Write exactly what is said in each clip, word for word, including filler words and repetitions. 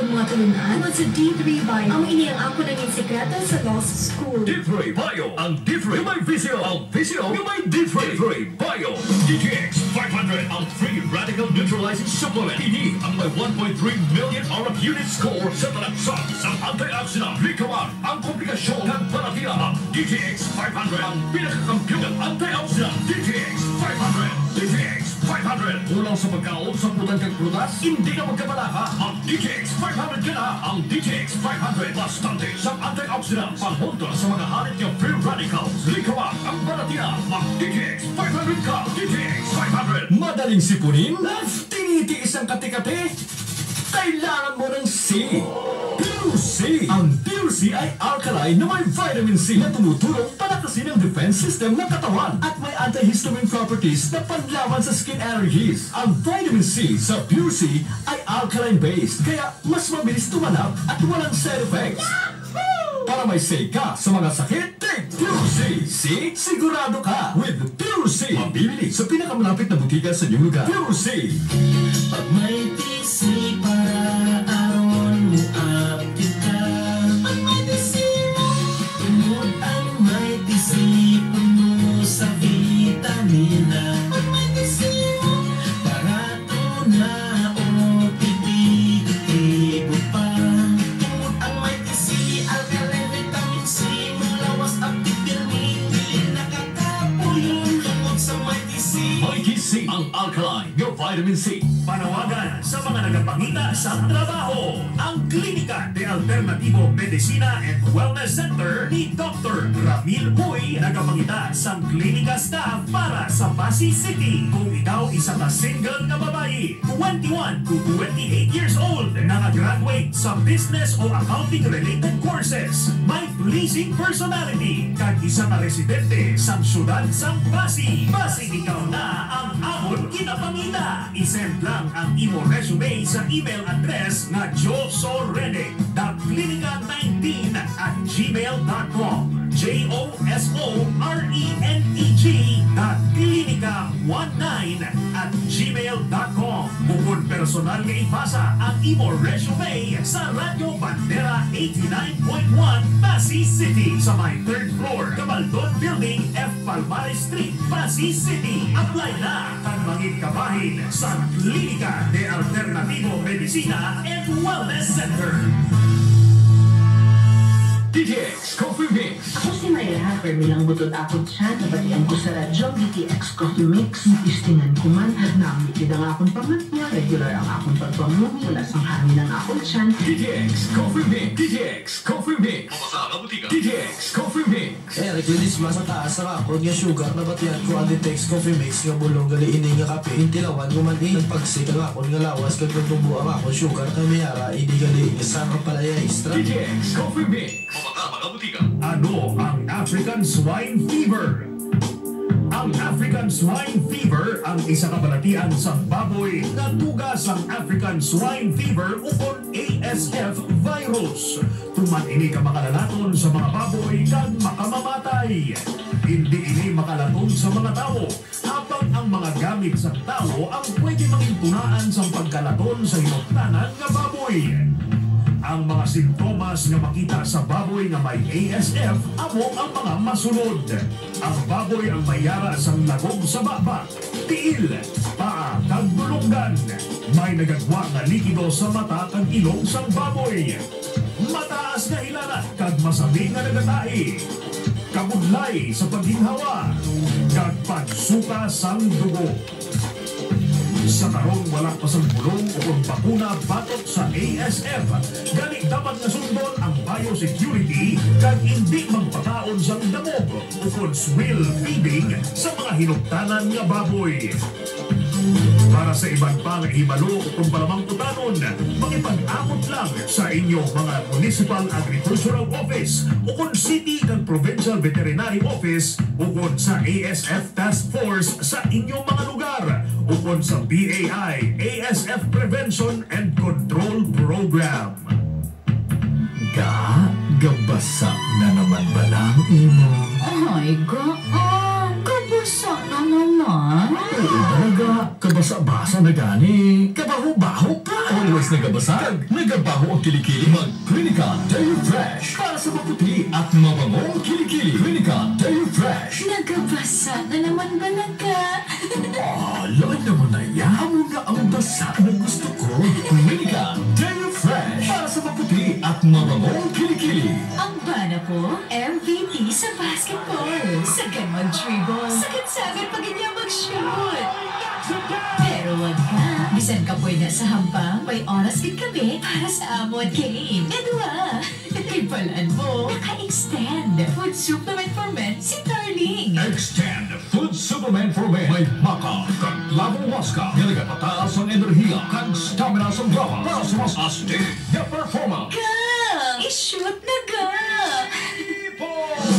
Mga tulun-an tungod sa D three Bio. Amo ini ang ako nangin sikreto sa law school. D three Bio, ang D three nga may visyo, ang visyo nga may D three. D three Bio. D T X five hundred, ang free radical neutralizing supplement. Ini ang may one point three million R F unit score sa talaksan sa antioxidant. Likawan ang komplikasyon kag palatiya. Ang D T X five hundred ang pinakakampiyon ng antioxidant. D T X five hundred. D T X five hundred. Kulang sa pagkaon, sambutan kag prutas? Hindi ka magkabalaka. Ang D T X five hundred ka na. Ang D T X five hundred bastante sa antioxidant, pangkontra sa mga halit nga free radicals. Likawan ang balatiya. Mag D T X five hundred ka. D T X five hundred. Madaling sipunin? Tinitiis ang kati-kati? Kailangan mo ng C. Pure C. Ang Pure C ay alkaline na may vitamin C na tumutulong palakasin ang defense system ng katawan at may antihistamine properties na panlaban sa skin allergies. Ang vitamin C sa Pure C ay alkaline-based, kaya mas mabilis tumalab at walang side effects. Para may say ka sa mga sakit, take Pure C. See? Sigurado ka with Pure C. Mabibili sa pinakamalapit na butika sa inyong lugar. Pure C. Pag may T C para aron mo aptita. Pag may T C mo. Tungod ang may T C puno sa vitamina. Pag may T C mo, barato na o epektibo pa. Tungod ang may T C, alkaline vitamin C, mulawas ang pipirmi, dili nakakapuyon tungod sa may T C. May T C, ang alkaline nga vitamin C. Panawagan sa mga nagapangita sa trabaho. Ang Klinika de Alternativo Medicina and Wellness Center ni Doctor Ramil Uy nagapangita sang klinika staff para sa Passi City. Kung ikaw isa ka single nga babayi, twenty-one to twenty-eight years old, naka-graduate sa business o accounting-related courses, may pleasing personality, kag isa ka residente sang siyudad sang Passi. Basi ikaw na ang amon ginapangita. I-send lang ang imo resume sa email address nga josorene dot clinica nineteen at gmail dot com. J O S O R E N E G dot clinica one nine at gmail dot com. Bukod personal nga ipasa ang imo resume sa Radyo Bandera eighty-nine point one Passi City sa may third floor, Gabaldon Building, F Palmares Street, Passi City. Apply na kag mangin kabahin sa Klinika de Alternativo Medicina and Wellness Center. D T X Coffee Mix. Ako si Myla Permi lang butod akon tiyan, nabatian ko sa radyo ang D T X Coffee Mix. Testingan ko man, nami gid ang akon pangatnga, regular ang akon pagpamumi, wala sang hangin ang akon tiyan. D T X Coffee Mix. D T X Coffee Mix. Mabasa nga butika. D T X Coffee Mix. Eric Ledesma, sa taas ang akon nga sugar, nabatian ko ang D T X Coffee Mix nga bulong, gali ini nga kape. Gintilawan ko man ini, nagpagsik ang akon nga lawas kag nagtubo ang akon sugar, kay may ara ini gali nga sang ampalaya extra. D T X Coffee Mix. Mabasa nga butika. Ano ang African Swine Fever? Ang African Swine Fever ang isa ka balatian sa baboy nga tuga sang African Swine Fever ukon A S F virus. Tuman ini ka makalalaton sa mga baboy kag makamamatay. Hindi ini makalaton sa mga tawo, apang ang mga gamit sang tawo ang pwede mangintunaan sang pagkalaton sa hinungtanan nga baboy. Ang mga sintomas nga makita sa baboy nga may A S F amo ang mga masunod. Ang baboy ang may yara sang lagog sa baba, tiil, paa, kag dulonggan. May nagagwa nga likido sa mata kag ilong sang baboy. Mataas nga hilanat kag masami nga nagatahi. Kabudlay sa pagginhawa kag pagsuka sang dugo. Sa karon, wala pa sang bulong ukon bakuna batok sa A S F. Gani, dapat nga sundon ang biosecurity kag indi magpakaon sang damog ukon swill feeding sa mga hinungtanan nga baboy. Para sa iban pa nga hibalo ukon palamangkutanon, makipag-amot lang sa inyo mga Municipal Agricultural Office ukon City kag Provincial Veterinary Office ukon sa A S F Task Force sa inyo mga lugar ukon sa B A I A S F Prevention and Control Program. Ga, gabasa na naman bala ang imo? Ay, gaan. Sa na naman? Oo, talaga. Kabasa-basa na gani. Kabaho-baho pa. Always nagabasa. Kag nagabaho ang kilikili. Mag Clinica Deo Fresh. Para sa maputi at mabangong kilikili. Clinica Deo Fresh. Nagabasa na naman bala ka? Ah, lain naman na ya. Amo na ang basa na gusto ko. Clinica Deo Fresh. Para sa maputi at mabangong kilikili. Ang bana ko, M V P sa basketball. Sagad mag-dribble. Sagad-sagad pa gid niya mag-shoot. Pero wag ka. Bisan kapoy na sa hampang, may oras gid kami para sa amon game. Nga duwa. Kay balaan mo, naka-extend food supplement for men si Darling. Extend food supplement for men. May maca kag clavo huasca nga nagapataas ang enerhiya kag stamina sang lawas para sa mas astig nga performance. Kang, i-shoot na ga.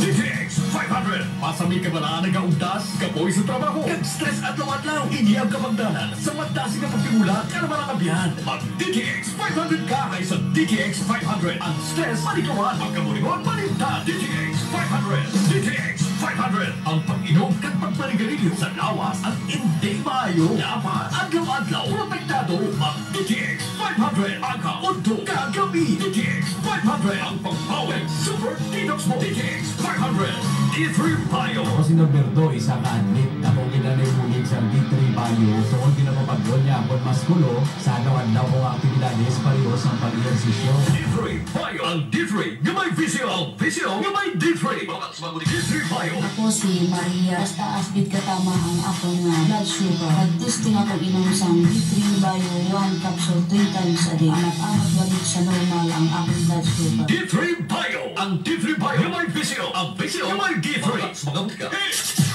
D T X five hundred. Basta may kabalaan nagaugdas, kapoy sa trabaho, kag stress adlaw-adlaw. Ini ang kabangdanan sa madasig nga pagtimula, kalma lang abyan. Mag D T X five hundred ka, kay sa D T X five hundred, ang stress malikawan, pagkaburingon malimtan. D T X five hundred. D T X five hundred. Ang pag-inom kag pagpanigarilyo sa lawas ang indi maayo. Dapat adlaw-adlaw protektado. Mag D T X five hundred, aga, udto, kag gabi. D T X five hundred, ang pangbawi super detox mo. D T X five hundred, D three Bio. Ako si Norberto, isa ka athlete. Ako ginanay bulig sa D three Bio tungod ginapapag-on niya akon maskulo sa adlaw-adlaw ko nga aktibidades, pareho sang pag-ehersisyo. D three Bio, ang D three nga may visyo, ang visyo nga may D three. Mga D three Bio. Ako si Maria. Basta asbit katama ang akon nga blood sugar. Nag-testing ako inom sang D three Bio one capsule three times a day. Amat-amat balik sa normal ang akon blood sugar. D three Bio. Ang D three Bio nga may visyo. Ang visyo nga may D three. Mga butika.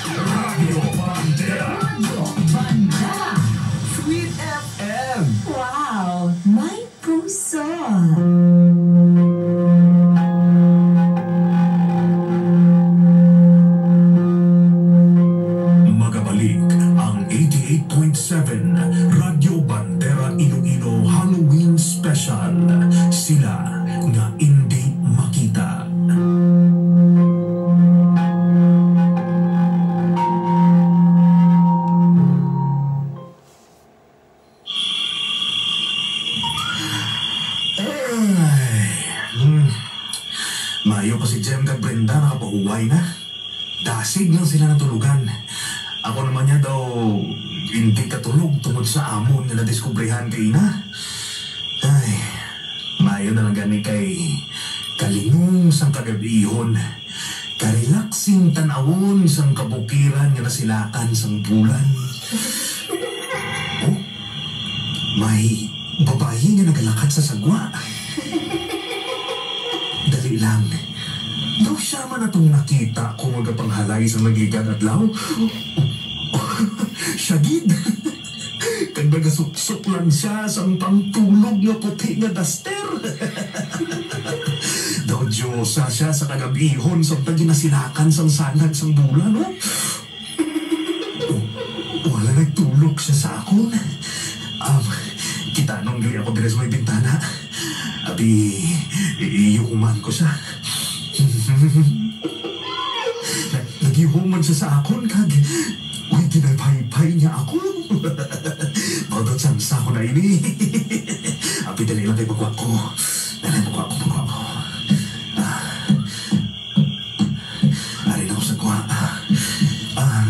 Radyo Bandera. Radyo Bandera. Sweet F M. Wow, may puso. Magabalik ang eighty-eight point seven Radyo Bandera Iloilo Halloween Special. Sila nga indi makita. Ay, hmm. Maayo pa si Jem kag Brenda nakapahuway na. Dasig lang sila natulugan. Ako naman niya daw hindi katulog tungod sa amon nga nadiskubrihan kay ina. Ay, maayo na lang gani kay kalinong sang kagab-ihon. Ka-relaxing tan-awon sang kabukiran nga nasilakan sang bulan. Oh, may babayi nga nagalakat sa sagwa. Dali lang. Daw siya man atong nakita ko nga gapanghalay sang nagligad adlaw. Siya gid. Kag nagasuksok lang siya sang pangtulog nga puti nga daster. Daw diyosa siya sa kagabihon samtang ginasilakan sang sanag sang bulan, no? Oh, wala nagtulok siya sa akon. Um, kitanon gali ako diri sa may bintana. Abi, i-, iuman ko siya. Na-, nagihom man siya sa akon kag, uy, ginaypaypay niya ako. Mao daw tsansa ko na ini. Abi, dali lang kay magwa ko. Dali, magwa ko, magwa ko. Ah. Ari na ko sa gwa. Ah,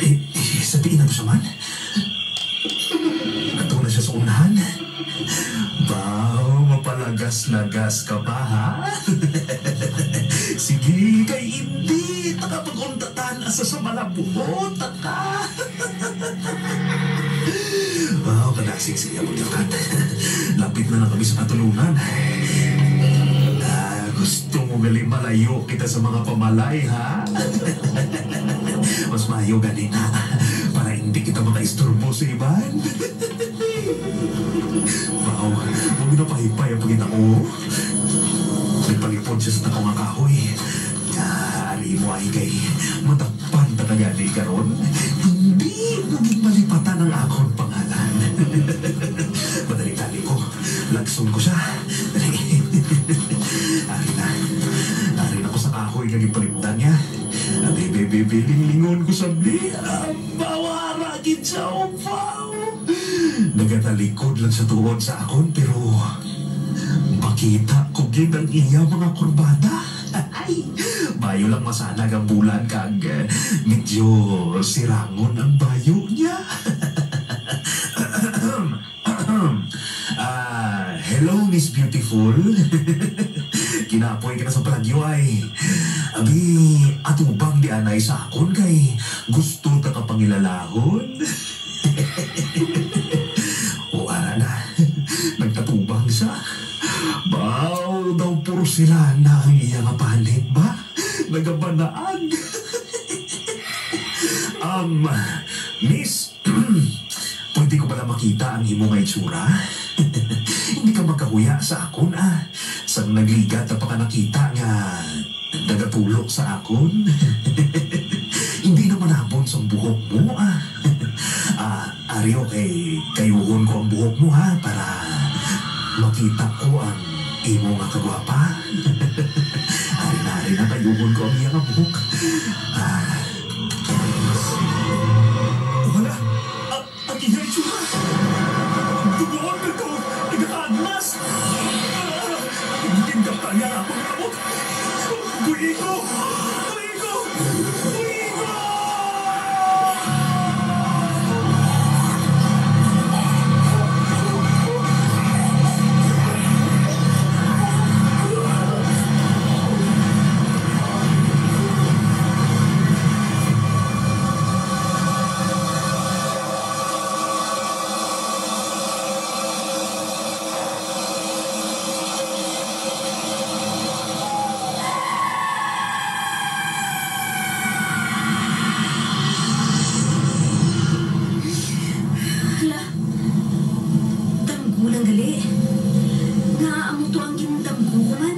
eh, eh, sa diin na to siya man? Ato na siya sa unahan. Baw, mapalagas-lagas ka pa, ha? Sige, kay indi ta ka pag-untatan asa sa malabuot ka. Baw, kadasig sa iya paglakat. Lapit na lang kami sa katulunan. Ah, gusto mo gali malayo kita sa mga pamalay, ha? Mas maayo gani na para hindi kita makaistorbo sa iban. Wow, huwag na pahipay ang pangita ko. Nagpalipod siya sa dako nga kahoy. Ah, ari mo ay kay madakpan ta ka gani karon. Hindi mo gid malipatan ang akon pangalan. Madali-dali ko. Lagson ko siya. Dali. Ari na. Ari na ko sa kahoy nga ginpalipdan niya. Abi, baby, Pininglingon ko sa bli, ah, mawara gid siya, wow! Nagatalikod lang sa tuod sa akon, pero makita ko gid ang iya mga kurbada. Ay, bayo lang masanag ang bulan kag, eh, medyo sirangon ang bayo niya. Ah, hello, Miss Beautiful. Kinapoy ka na sa palagyo, ay. Abi, atubang di anay sa akon kay gusto ta ka pangilalahon. O, ara na. Nagtatubang siya. Baw daw porselana ang iya nga panit ba? Nagabanaag. Um, Miss, pwede ko bala makita ang imo nga itsura? Hindi ka magkahuya sa akon, ah. Sang nagligat na pa ka nakita nga nagatulok sa akon. Hindi na manabon sang buhok mo, ah. Ah, ari, okay, kayuhon ko ang buhok mo, ha, para makita ko ang imo nga kagwapa. Ari na, ari na, kayuhon ko ang iya nga buhok. Ah. Wala. Ah, ang iya itsura. Dugon na to. Nagakaagmas. Ah, hindi gapta niya ang akong kamot. Buhi ko! Buhi ko! Buhi ko! Hala, damgo lang gali. Ngaa amo to ang gindamgo ko man?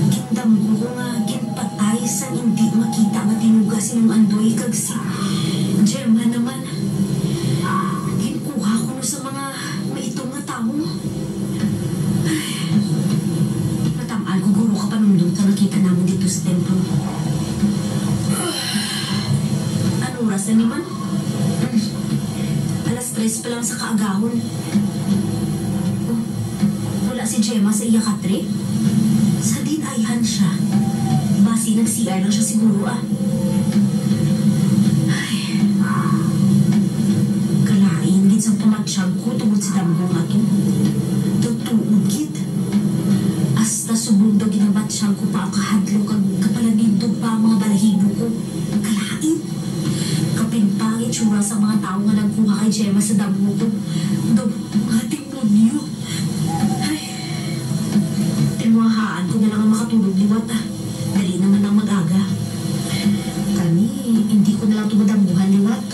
Gindamgo ko nga ginpatay sang indi makita nga tinuga si Nung Andoy kag si Gemma naman. Ginkuha kuno sa mga maitom nga tawo. Ay, natam-an ko guro ka panundotan nga kita namon didto sa templo. Ano oras na ni man? Mm. Alas tres pa lang sa kaagahon. Oh, wala si Gemma sa iya katre? Sa diin ayhan siya? Basi nag-C R lang siya siguro, ah. Ay. Kalain gid sang pamatyag ko tungod sa damgo nga to. Daw tuod gid. Hasta subong daw ginabatyag ko pa ang kahadlok kag kapalanigdog pa ang mga balahibo ko. Kalain. Kapin pa ang itsura sang mga tawo nga nagkuha kay Gemma sa damgo ko. Daw mga demonyo. Ay. Tinguhaan ko na lang ang makatulog liwat, ah. Dali naman ang mag-aga. Kani, hindi ko na lang to madamguhan liwat.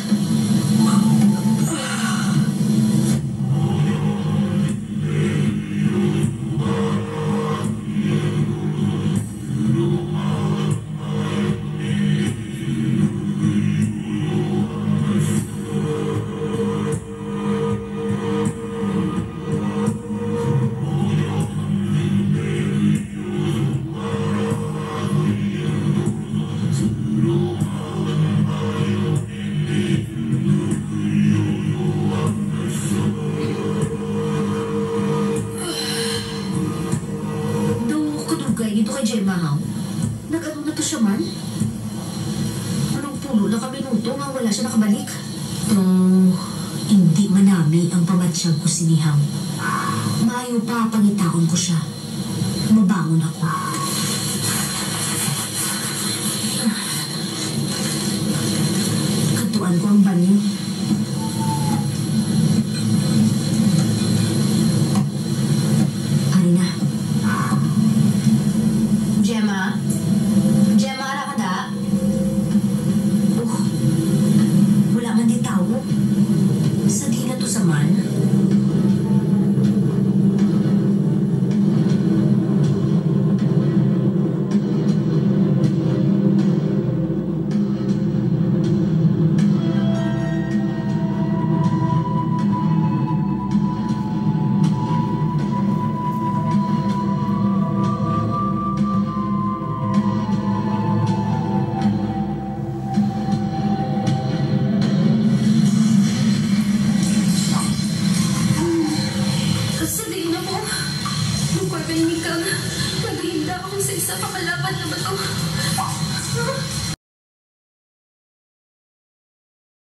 Daw kadugay gid to kay Gemma, haw? Nag-ano na to siya man? Ano, pulo na ka minuto nga wala siya nakabalik? Daw indi manami ang pamatyag ko sini, haw. Maayo pa, pangitaon ko siya. Mabangon ako. Kadtuan ko ang banyo. Ari na. Gemma? Gemma, ara ka da? Oh, wala man di tawo. Sa diin na to sa man? Lukar ka ini kag nagahinda ako sa isa ka malapad nga bato.